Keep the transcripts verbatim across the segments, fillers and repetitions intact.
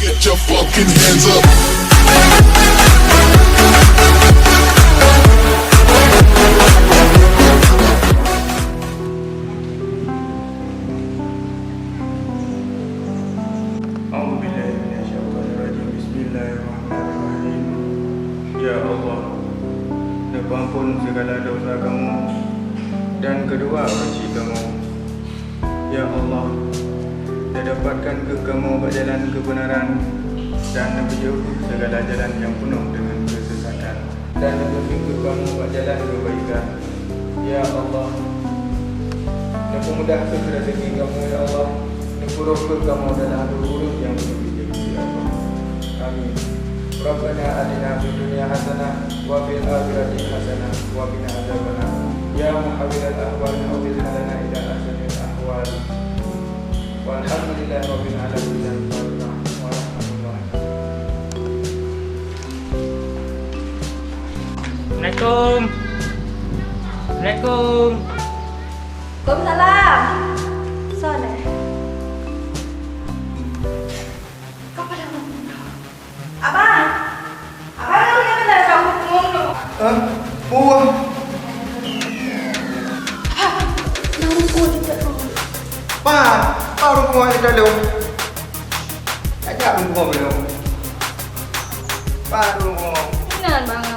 Get your fucking hands up. A'udzubillahi minasyaitonirrajim. Bismillahirrahmanirrahim. Ya Allah, neupeuampôn sigala desya kamoe dan keudua banci kamoe. Ya Allah, neudapatkan keu kamoe bak jalan keubeunaran dan neupeujeuet sigala jalan nyang peunoh deungon keusesatan, dan neutunjuk keu kamoe bak jalan keubaikan. Ya Allah, neupeumudah kheueh raseuki kamoe, ya Allah, neupeurhot kheueh kamoe dalam ureueng-ureueng nyang beutôi, ya Allah. Amin. Rabbana atina fid dunya hasanah wa fil akhirati hasanah wa qina adzabannar. Ya muhawwilal ahwal, hawwilha lana ila ahsanil ahwal. Walhamdulillahi rabbil alamin. Warahmatullahi. Assalamualaikum. Assalamualaikum. Waalaikumsalam. Soleh. Abang! Abang, kamu yang benar, kamu ngomong. Hah? Buah. Hah? Nang buah tidak tahu. Pak, baru buah di dalam. Ajak buah belum. Baru buah. Ingat, Bang.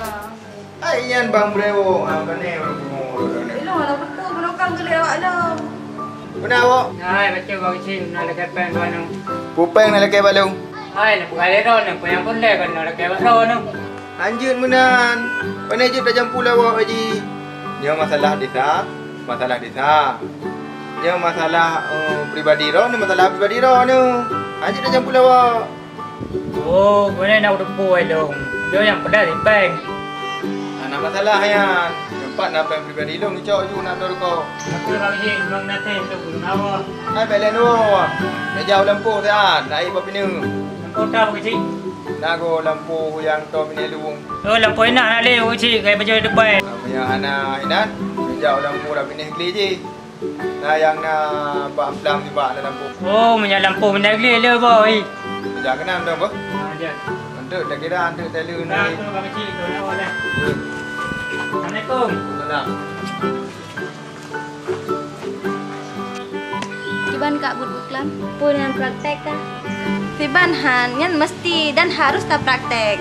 Ai nyan bang Brewo, ha, pane ureueng pungo. Ilong aneuk teupeu meunokang geulek awak lom. Peue na, Wok? Hai, bacut bak keuchik, na lakèe péng bak nyoe. Peue péng na lakèe bak lôn? Hai, na peugah lé droeneuh, peue nyang peureulèe kon na lakèe bak droeneuh. Hanjeuet meunan. Pane jeuet tajampu lé Wok, Haji? Nyoe masalah desa, masalah desa. Nyoe masalah, eh, pribadi droeneuh, masalah pribadi droeneuh. Hanjeuet tajampu lé Wok. Oh, beuna na udeupu ai lôn. Nyoe nyang peugah lé péng. Hana masalah nyan. Nyoe pat na péng pribadi lôn, neucok ju na teurukoe. Tapi bak keuchik, lôn na teuh untuk guru na woe. Hai, bèk lé nyoe. Meujak u lampôh siat, na ié bak pineue. Lampôh teuh bak keuchik. Na goe lampôh nyang toe binéh luwong. Oh, lampôh inan na lé bak keuchik, kai pajoh di depan. Ah, meunyo hana inan, meujak u lampôh lam binéh kli jih. Na nyang na bak amplang nibak lam lampôh. Oh, meunyo lampôh meunan gleh le, boh. Meujak keunan dong, boh. Ha, jeuet. Eunteuk takira, eunteuk taleueng. Nah, tu bak keuchik, tu na woe lé. Assalamualaikum. Salam. Kiban Kak buet buklam? Peue nyan praktek kah? Kiban han, nyan meusti dan harôh tapraktek.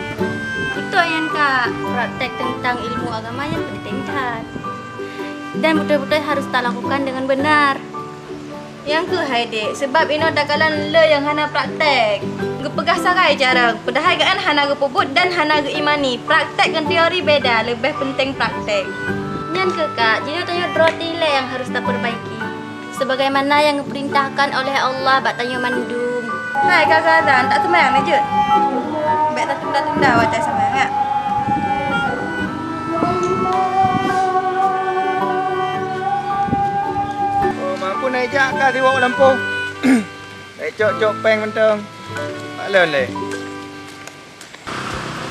Beutôi nyan Kak, praktek teuntang ilmu agama nyan peunténg that. Dan beutôi-beutôi harôh talakukan deungon beunar. Nyang keuh hai Dek, seubab inoe takalon le nyang hana praktek. Geupeugah sagai carông, padahai gobnyan hana geupeubuet dan hana geuimani. Praktek ngon teori beda, leubeh peunténg praktek. Nyan keuh Kak, jinoe tanyoe droe dilèe nyang harôh tapeurbaiki. Sebagaimana nyang geupeurintahkan oleh Allah bak tanyoe mandum. Hai, Kak Zazan, tak seumayang neujeuet? Bèk tatunda-tunda watèe seumayang, ya. Oh, mampu naik jak ka siwok lampôh. Naik cok-cok péng mantong. Pak lôn lé.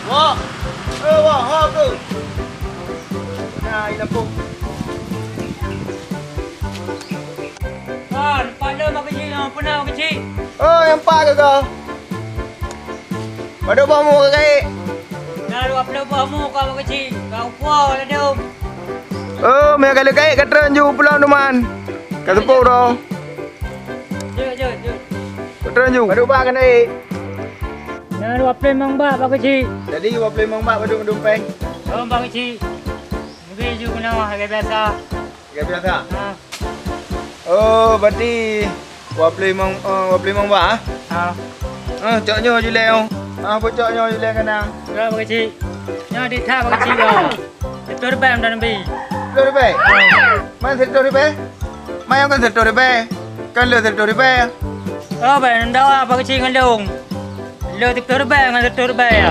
Wok! Eh, Wok, ho keuh? Na, i lampôh. Ah, nampak dah bak keuchik, ah, peue na bak keuchik? Oh, nyang pat keu kah? Padub boh mu kah, Kak? Na dua ploh boh mu kah bak keuchik, ka upo ladôm. Oh, meuka leukai ka treun ju pulang duman. Ka seupôt dah. Jeuet, jeuet, jeuet. Ka treun ju. Padub bah keuneuk. Na dua ploh limong bak bak keuchik. Jadi dua ploh limong bak padub mandum péng? Oh, bak keuchik. Mungkin ju keunoe harga biasa. Harga biasa? Ha. Oh, berarti dua puluh lima, eh, dua puluh lima bak, ah? Ha. Eh, cok nyoe julai, oh. Ah, apa cok nyoe julai kana? Enggak, Pak Keuchik. Nyoe di that, Pak Keuchik, oh. Seratus ribu dah nabi. Seratus ribu? Ha. Mana seratus ribu? Mana kan seratus ribu? Kan le seratus ribu. Oh, baik, ndak apa Keuchik ngelung. Le seratus ribu dengan seratus ribu ya.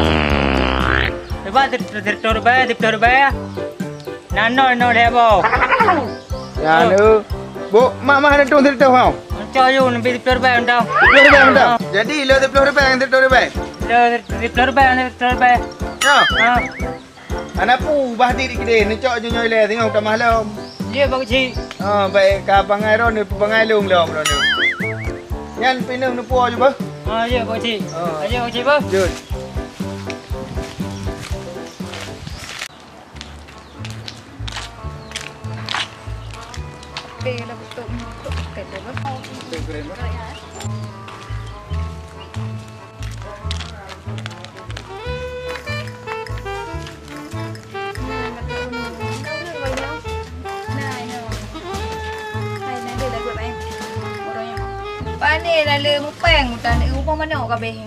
Coba seratus ribu, seratus ribu ya. Nanoe, nanoe lhèe boh. Nyan, oh. Eh. Bôh, mak mah na tueng sireutôh mau? Cok yue neubi siplôh ribèe mantong. Siplôh ribèe mantong? Oh. Jadi, le siplôh ribèe ngon sireutôh ribèe? Le siplôh ribèe ngon sireutôh ribèe. Ya? Ha. Hana peue, bah di keudè, neucok ju nyoe ilèe, singoh tamah lom. Jeuet, Pak Keuchik. Ha, bèk ka bangai droeneuh, bangai lôn lom droeneuh. Nyan pineung neupuwoe ju beuh. Ha, ya, Pak Cik. Ha. Ya, Pak Cik, bang. Jeuet. Pane na le mupeng utan rumoh manok kabeh.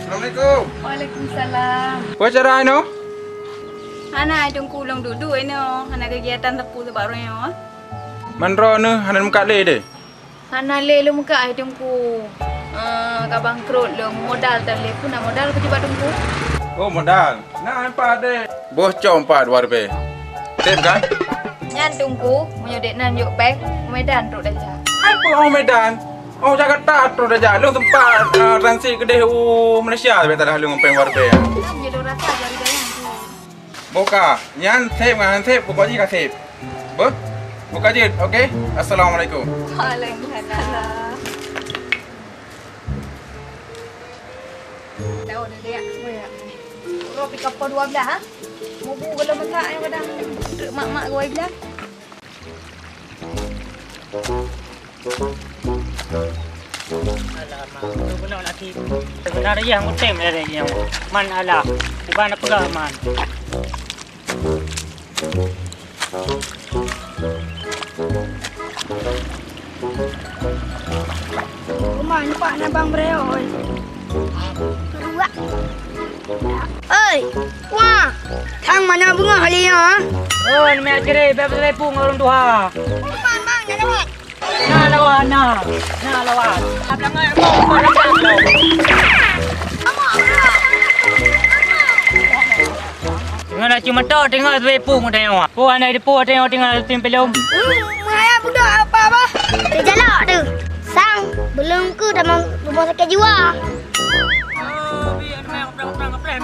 Assalamualaikum. Waalaikumsalam. Peue cara inoe? Hana, Teungku, lôn duek-duek inoe. Hana keugiatan sapeue sabab uroe nyoe. Man droeneuh hana meukat lé deh? Hana lé lôn meukat, hai Teungku. Eh, ka bangkrot lôn, modal tan lé. Peue na modal keu jih bak Teungku? Oh, modal. Na empat deh. Boh com pat dua ribèe. Tem kan? Nyan Teungku, meunyoe dek nan jok péng, u Medan trok tajak. Hai peue u Medan? Oh, Jakarta trok tajak. Lôn sempat, eh, transit keudeh u Malaysia, tapi tak ada lôn péng dua ribèe. Nyan meunyoe lôn rasa jari gayang tu. Boh ka, nyan sép ngon han sép, pokok jih ka sép. Beuh? Boh ka jeuet, oke? Assalamualaikum. Waalaikumsalam. Tahu dah, Dek. Oh, ya. Uroe pih ka poh dua belas, ha? Mubu golom masak, eh, padang. Treuk mak-mak gawai blah. Alamak, tu beuna laki. Beuna rayah mutem dari nyoe. Man alah, uban peugah man. Uma nyoe pak na bang beureuoi. Keudua. Oi, wah, thang mana beungoh lé nyoe? Oh, namiet kiri, bèk peutelepon ngon ureueng tuha. Bang, bang, na lewat. Na lewat, na. Na lewat. Abang, abang, abang, abang. Teungoh na cuma tok, teungoh telepon tanyoe. Peue aneuk telepon tanyoe tinggai tim pelom. Hmm, meuhayat budak apa, bah? Teujalok tu. Sang, belum ke dalam rumah sakit jiwa. Oh, biar main keprang-keprang, keprang.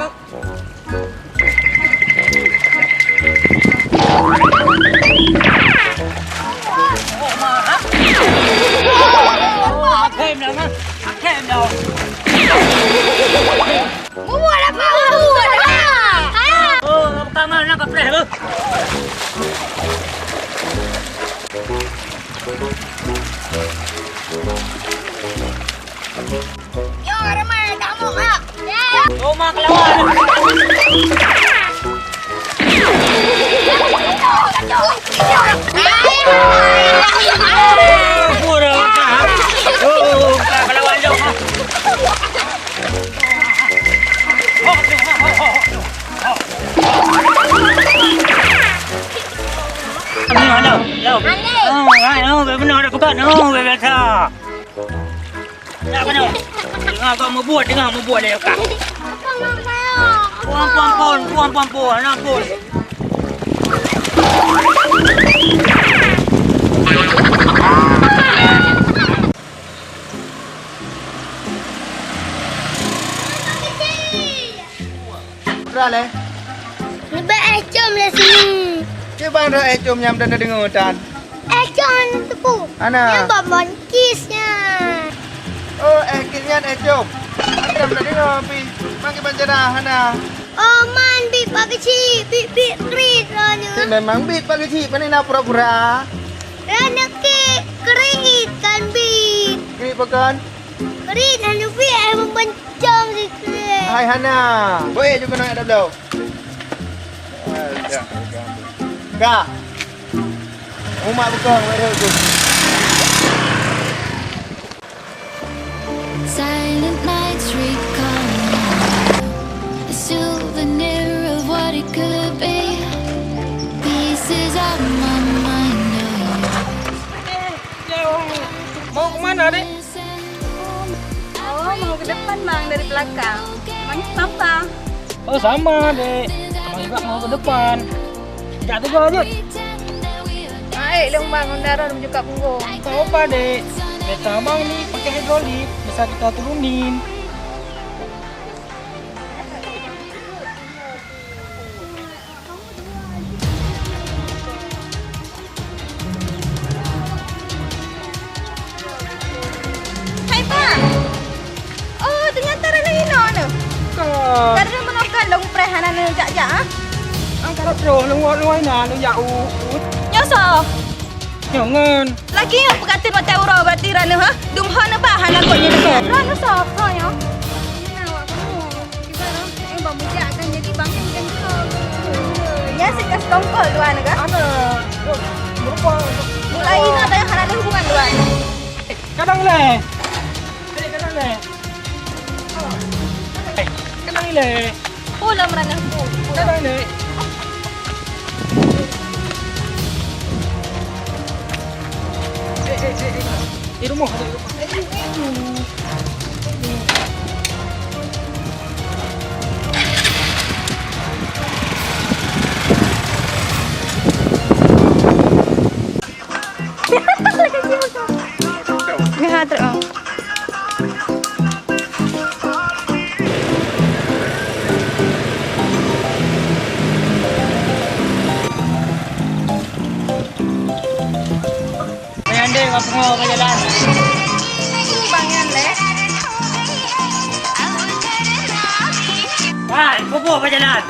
Nyoe ramai tamong, ha. Roma kelawan. Beuna ada peugah, no, biasa. Nak kena. Tengah kau meubuet, tengah meubuet lé kah. Puan, puan, puan, puan, puan, puan, ampun. Peue lé? Nibak éh com lé sini. Kiban rot éh com nyang meudeungoe tan? Éh com hana teupeu. Hana. Nyan bonbon kis nyan. Oh, éh kis nyan éh com. Hana meudeungoe pih. Man kiban cara hana. Oh, man bit bak keuchik, bit-bit kriet droeneuh. Cit memang bit bak keuchik, pane na pura-pura. Droeneuh kriet kan bit. Kriet pakon? Kriet hana bit, ai meuban Cong sikrék. Hai hana. Boi, jeuet keunoe ada bloe. Ka. Umak bukong, wéh, tu. Silent nights recall, a souvenir of what it could be. Pieces of my mind are yours. Mau ke mana, Dek? Oh, mau ke depan, Mang, dari belakang. Emangnya kenapa? Oh, sama, Dek. Abang juga mau ke depan. Tidak tegur, Jut. Baik, Lung Bang, Honda roh menuju kat punggong. Tak apa, Dek. Kereta Abang ni pakai hidrolik, bisa kita turunin. Hana neujak-jak, ha? Angkat trok, luwah-luwah na, neujak u-, u-, Nyoe soe? Nyoe ngon. Laki nyoe peukateun watèe uroe bak tiran nyoe, ha? Dum ho neubah hana kot nyoe deungoe. Droeneuh soe? Soe nyoe? Nah, awak kamoe. Kiban, eh, bang meujak kan, jadi bang nyan bukan droe. Ya, sikas tongkol dua ni kan? Ana. Merupa. Mulai ini ada yang hana ada hubungan dua ni. Kadang leh. Eh, kadang leh. Eh, kenang ilèe. Pulang meurana bu. Kenang ilèe. Eh, eh, eh, eh. Di rumah, di rumah. Eh, eh, eh. Nyoe ha trok. Nyan deh, ka pungo ka jalan. Bang, nyan leh. Hai, pupo ka jalan.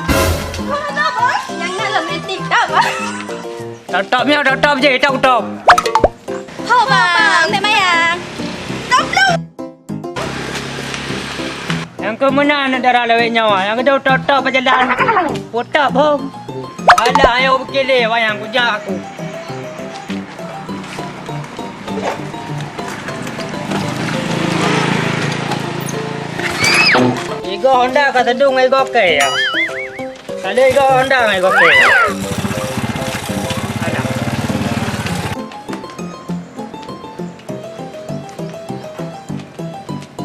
Kok ada, Bos? Nyang na lom etik dah, Bos. Tôp-tôp nyoe, tôp-tôp jih, tôp-tôp. Ho, Bang, bèk mayang. Tôp lom. Nyang keu meunan aneuk dara lawét nyoe, nyang keudua tôp-tôp bak jalan. Putôp hom. Alah, ayo beukilé, wayang kujak aku. Igoe Honda ka teudong igoe kèe ya. Ka lheueh igoe Honda ngon igoe kèe. Alah.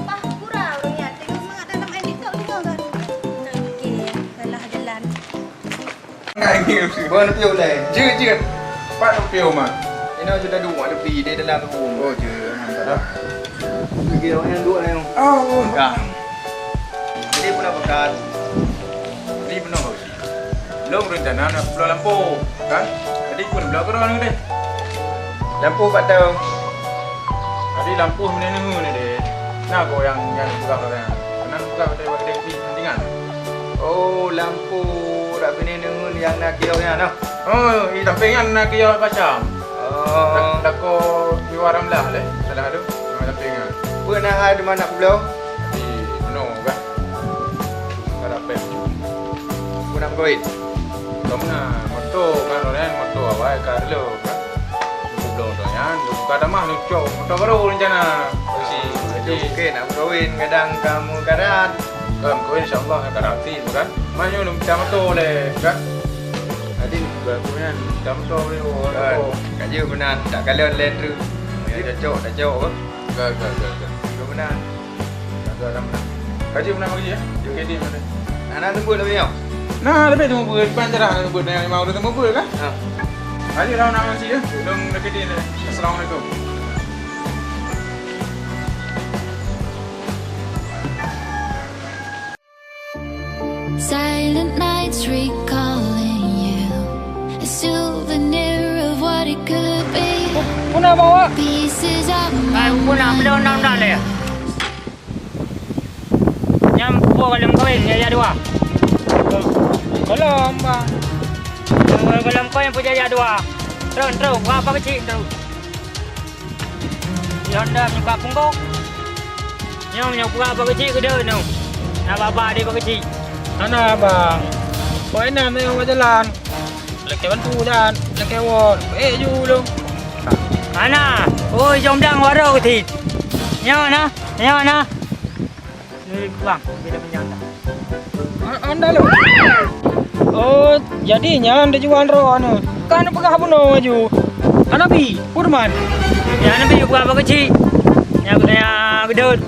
Pah, pura ureueng nyan, tengok semangat dalam air TikTok juga kan. Oke, salah jalan. Bukan piu lain. Jeuet, jeuet. Pat piu mah. Inoe sudah dua lebih di dalam tu. Oh, jeuet. Mantap. Lagi orang yang dua yang. Oh. Dah. Jadi pun dah pekat. Jadi pun dah Lôn rencana nak bloe lampôh, kan? Jadi, keu bloe keudroe nyoe deh. Lampôh bak teu. Jadi, lampôh meunan nyoe deh. Na goyang nyang peugah lagèe nyan. Keunan peugah bak teu, bak teu, nanti nyan. Oh, lampôh dak binéh neungeun nyang na kiok nyan, noh? Oh, i sampéng nyan na kiok macam. Oh. Dak-, dako Iwa Ramlah leh, salah tu. Nama sampéng nyan. Peue na hai teuma nak peubloe? Di meunoe kah? Karapet. Peue na meukawen? Ka meunan, moto kan, orang moto awai ka reulok kan. Peubloe moto nyan, buka tamah neucok moto baru rencana. Besi, besi. Oke, nak meukawen kadang kamu karat. Ka meukawen insya Allah karat ti kan. Manyang lôn pita moto leh kan. Jadi, bukan aku nyan, pita moto leh. Kan, kajeuh meunan, tak kalon leh tu. Yang cocok, tak cocok apa? Ka, ka, ka, ka. Ka meunan. Ka, ka, ka meunan. Ka jeuet meunan bagi, ya? Jeuet. Oke, di mana? Nah, nah, teumbot lagi, ya? Nah, lebih teumbot. Depan cerah teumbot. Yang lima orang teumbot, kan? Ha. Ka jeuet lah, nak masih, ya? Belum dekat ni, ya. Assalamualaikum. Silent nights recalling you. A souvenir of what it could be. Puna bawa. Pieces of my mind. Puna, puna, puna, puna, leh. Nyang peue gohlom kawin, ya, ya, dua. Gohlom, Bang. Gohlom kawin, peue ya, ya, dua. Terus, terus, berapa kecil, terus. Di Honda meunyoe ka punggong. Nyoe meunyoe peugah bak keuchik keudeh nyoe. Na baba di bak keuchik. Hana, Bang. Kok inan meunyoe bak jalan. Lakèe bantu dan lakèe wot. Eh, ju lom. Hana. Oi, jom dang waro keuchik. Nyoe na, nyoe na. Ni, Bang, beda minyak dah. Ah, anda lo. Oh, jadi nyan tujuan roh anu. Kan peugah bunoe aju. Hanabi, Furman. Ya, Hanabi, peugah apa kecil? Ya, ya, gedut.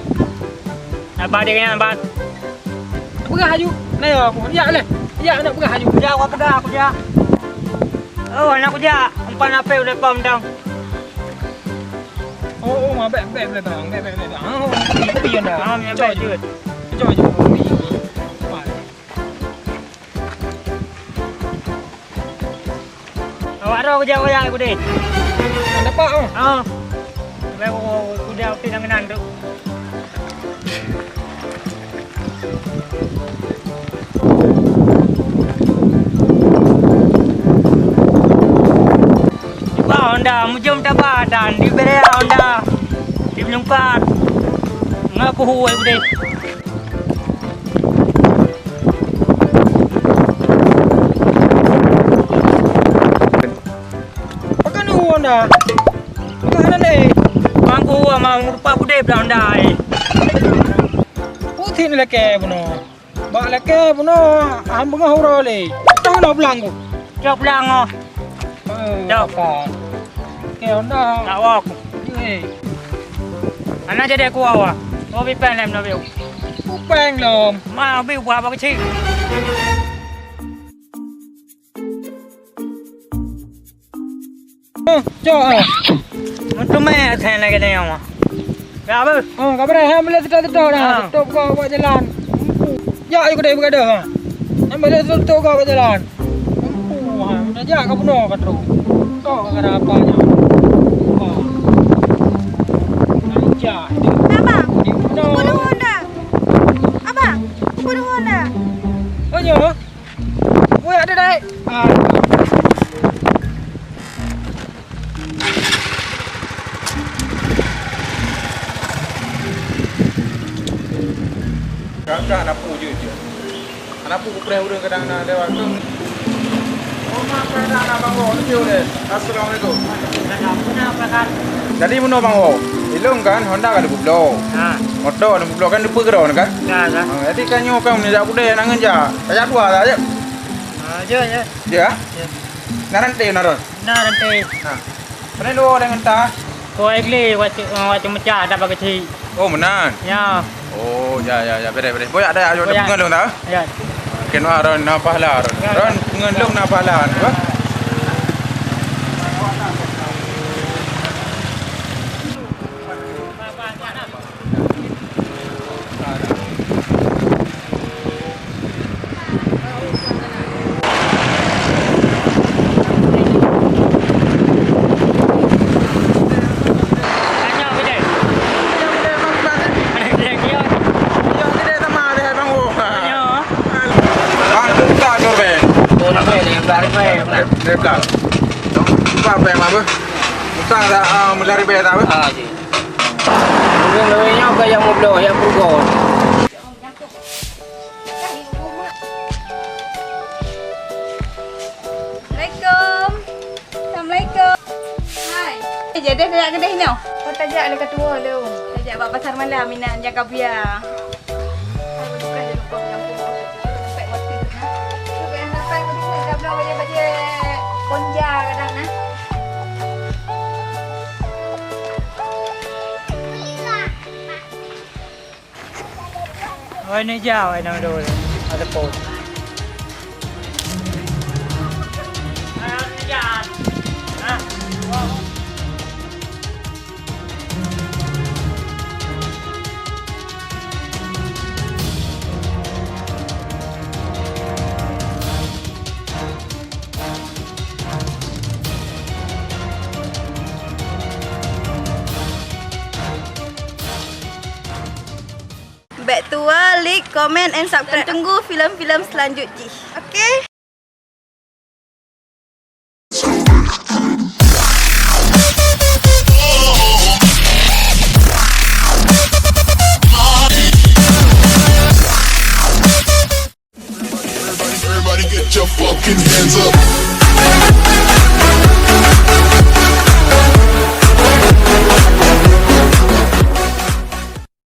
Apa dia yang bat? Peugah aju. Nah, ya, aku. Ya, leh. Ya, nak peugah aju. Ya, aku peugah, aku ya. Oh, anak aku ya. Umpan apa udah pom dong. Oh, oh, bèk, bèk, bèk, bang. Bèk, bèk, bèk, bang. Oh, kopi, kopi, ya, dah. Ah, minyak bèk, jeuet. Jom, jom, kopi, kopi. Awak roh kejap wayang aku deh. Dapat, oh. Ah. Sampai aku, aku dah okey dengan tu. Honda, mujom taba dan diberi Honda. Di menyungkat. Ngaku huwai udeh. Pakai ni Honda. Pakai ni. Ngaku huwai mah rupa udeh bela Honda, eh. Putih ni leke bunoe. Bak lakée bunoe, han beungoh uroe lé. Toh na pulang ku. Cok pulang oh. Eh, cok. Lakée Honda. Tak wok. Eh. Ana jadi aku awak. Mau bi peng lem nabi. Ku peng lom. Ma bi buah apa kecil. Oh, cok, eh. Meuteumé asai lagée nyoe. Ya, apa? Oh, ka beureh, ha, boleh sedot-sedot dah. Ah. Sedot kau buat jalan. Ya, ayo kedai bergaduh, ha. Yang boleh sedot kau buat jalan. Oh, ha, udah jak ke bunuh ka trok. Kau ka ada apa nya? Oh. Nak jak. Abang, di bunuh. Bunuh Honda. Abang, bunuh Honda. Oh, nyoe. Woi, ada dai. Ah. Kakak anak pu je je. Anak pu kupreh ureueng kadang na lewat tu. Oh, maaf, kadang na bangun. Dia udah. Assalamualaikum. Jadi meunoe Bang Wo, ilong kan Honda ka leubu bloe. Ha. Moto leubu bloe kan depe keudroe kan? Ya, ya. Ha, jadi kan nyoe kan meunyoe jak udeh nak ngeujak. Tajak dua tak je? Ha, ya, ya. Ya? Ya. Nak rantai nak ron? Nak rantai. Ha. Pernah dua orang entah. Kau egli waktu waktu mecah dapat kecil. Oh, meunan. Ya. Oh, ya, ya, ya, beres, beres. Boyak dah, ayo, boyak. Pengen lôn dah. Ya. Kena ron na pahala ron. Ya, ya. Ron pengen lôn na pahala ron. Apa? Bang, buka tu, Bang. Buka, Bang, apa? Buka dah, ah, melari bayar tak apa? Ah, ji. Ureueng laén nyoe ka nyang meubloe, nyang peurugoe. Assalamualaikum. Assalamualaikum. Hai. Eh, jadi tajak keudeh nyoe? Oh, tajak lé ka tuwoe lé. Tajak bak pasar malam, inan jaga buya. Hai, bukan jadi kau campur. Sampai waktu tu, nah. Tu yang sampai kau bisa dah bloe bajèe-bajèe konja kadang, nah. Oi, ni jauh, oi, nang dulu. Ada pun. Bèk tuwo like, comment and subscribe. Tunggu film-film selanjut jih. Oke? Everybody get your fucking hands up.